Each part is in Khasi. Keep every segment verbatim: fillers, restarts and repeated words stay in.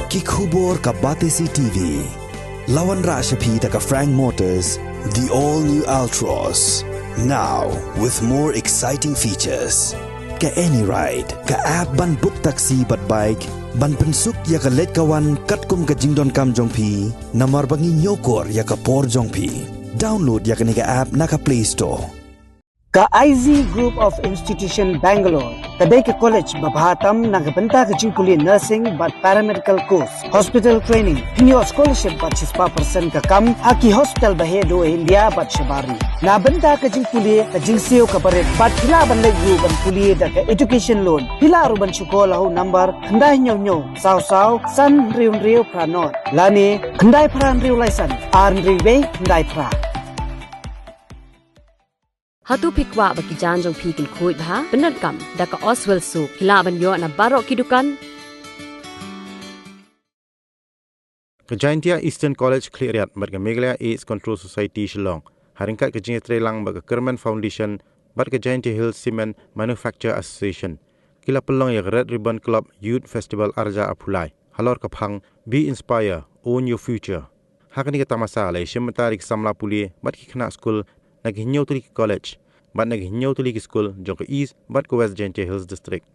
Ki khubor ka Batesi T V. La wanrah sha phi da ka Frank Motors, the all new Altroz. Now with more exciting features. Ka Any Ride, ka app ban book taxi bad bike, ban pynsuk ïa ka leit ka wan katkum ka jingdonkam jong phi, namar ba ngi ñiewkor ïa ka por jong phi. Download ïa kane ka app na ka Play Store. Ka I Z Group of Institution Bangalore ka dei ka college ba bha tam na ka bynta ka jingpule nursing bad paramedical course, hospital training. Phin ïoh scholarship bad shispah percent ka kam ha ki hospital ba heh duh ha India bad shabar ri. Na bynta ka jingpule, ka jingsiew kaba rit bad phi lah ban leit ruh ban pule da ka education loan. Phi lah ruh ban shu call ha u number khyndai hynñiew hynñiew saw saw san hynriew hynriew phra nod lane khyndai phra hynriew lai san ar hynriew wei khyndai phra. Hato phi kwah ba ki jaiñ jong phi kin khuid bha? Pyndonkam da ka Oswell Soap. Phi lah ban ïoh na baroh ki dukan. Ka Jaintia Eastern College Khliehriat bad ka Meghalaya AIDS Control Society Shillong, ha ryngkat ka jingïatreilang bad ka Kyrmen Foundation bad ka Jaintia Hills Cement Manufacture Association, ki la pynlong ïa ka Red Ribbon Club Youth Festival arhajar arphew lai halor ka phang Be Inspire, Own Your Future. Ha kane ka tamasa la ïashim bynta da ki samla pule bad ki khynnah skul na ki hynñiew tylli ki college bad na ki hynñiew tylli ki skul jong ka East bad ka West Jaintia Hills District.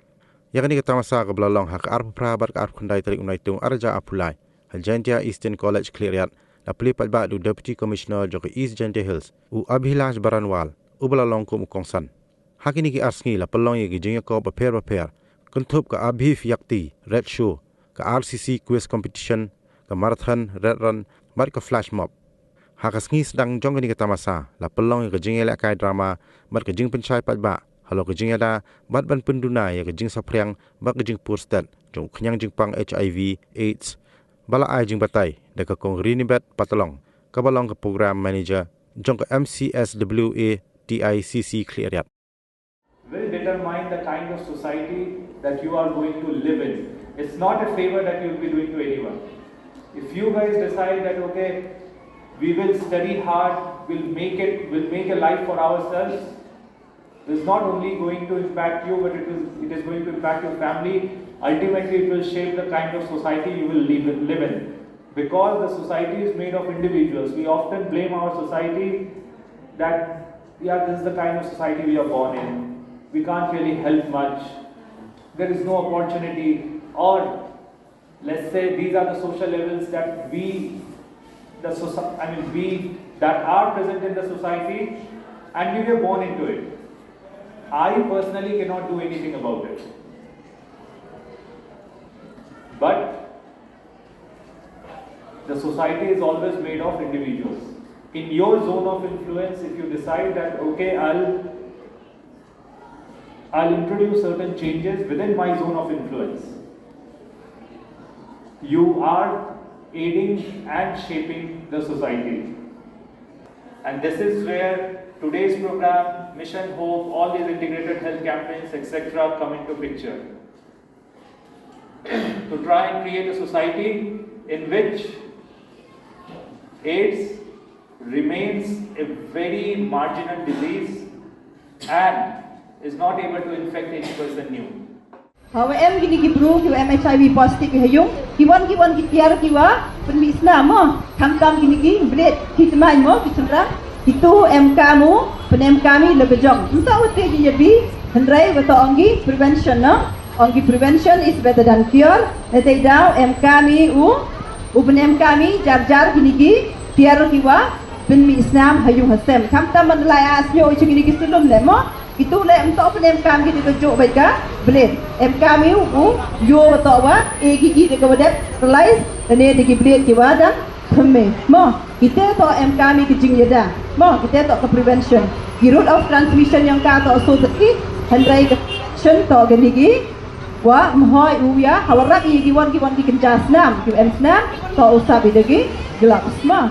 Ïa kane ka tamasa kaba la long ha ka arphew phra bad ka arphew khyndai tarik u Naitung arhajar arphew lai ha Jaintia Eastern College Khliehriat, la plie paidbah da u Deputy Commissioner jong ka East Jaintia Hills, u Abhilash Baranwal, uba la long kum u kongsan. Ha kine ki ar sngi la pynlong ïa ki jingïakop bapher bapher, kynthup ka Abhi Vyakti Red Show, ka R C C Quiz Competition, ka Marathon Red Run bad ka Flash Mob. Ha ka sngi sdang jong kane ka tamasa la pynlong ïa ka jingïalehkai drama bad ka jingpynshai paidbah halor ka jingïada bad ban pynduna ïa ka jingsaphriang bad ka jingpur stet jong u khñiang jingpang H I V AIDS, ba la ai jingbatai da ka Kong Rinibet Patlong, kaba long ka Program Manager jong ka M C S W A T I C C Khliehriat. Will determine the kind of society that you are going to live in. It's not a favor that you'll be doing to anyone. If you guys decide that, okay, we will study hard, we'll make it, we'll make a life for ourselves, it's not only going to impact you, but it is, it is going to impact your family. Ultimately, it will shape the kind of society you will live, live in. Because the society is made of individuals, we often blame our society that, yeah, this is the kind of society we are born in. We can't really help much. There is no opportunity. Or let's say these are the social levels that we, the soci-, I mean, we that are present in the society, and we were born into it. I personally cannot do anything about it. But the society is always made of individuals. In your zone of influence, if you decide that, okay, I'll I'll introduce certain changes within my zone of influence. You are aiding and shaping the society. And this is where today's program, Mission Hope, all these integrated health campaigns, et cetera, come into picture. To try and create a society in which AIDS remains a very marginal disease and is not able to infect any person new. Hawa em kini ki bru ki em H I V positive ha yung, ki wan ki wan ki tiar ki wa pynmih snam mo, khamtam kini ki blet ki tmai mo ki chynra, ki tu em kamu, pyn em kami le bejong. Nta wate ki yabi, hynrai wata ong ki prevention no. Ong ki prevention is better than cure. Nete daw em kami u u pyn em kami jar jar kini ki tiar ki wa pynmih snam ha yung ha sem. Khamtam man lai as nyo u chini ki sulum le mo. Kitu le em to pyn em kam ki de ka jok bad ka blet. Em kami u yo to wa e ki ki de ka wadet realize ne de ki blet ki wa dang Thymme mo, ite to em kami ki jingïada mo, ite to ka prevention. Ki route of transmission yong ka to so ki, hynrei ka prevention to kini ki wa mhoi u ya ha warap i ki wan ki wan ki kynja snam, ki em snam to u sap i da ki gloves mo.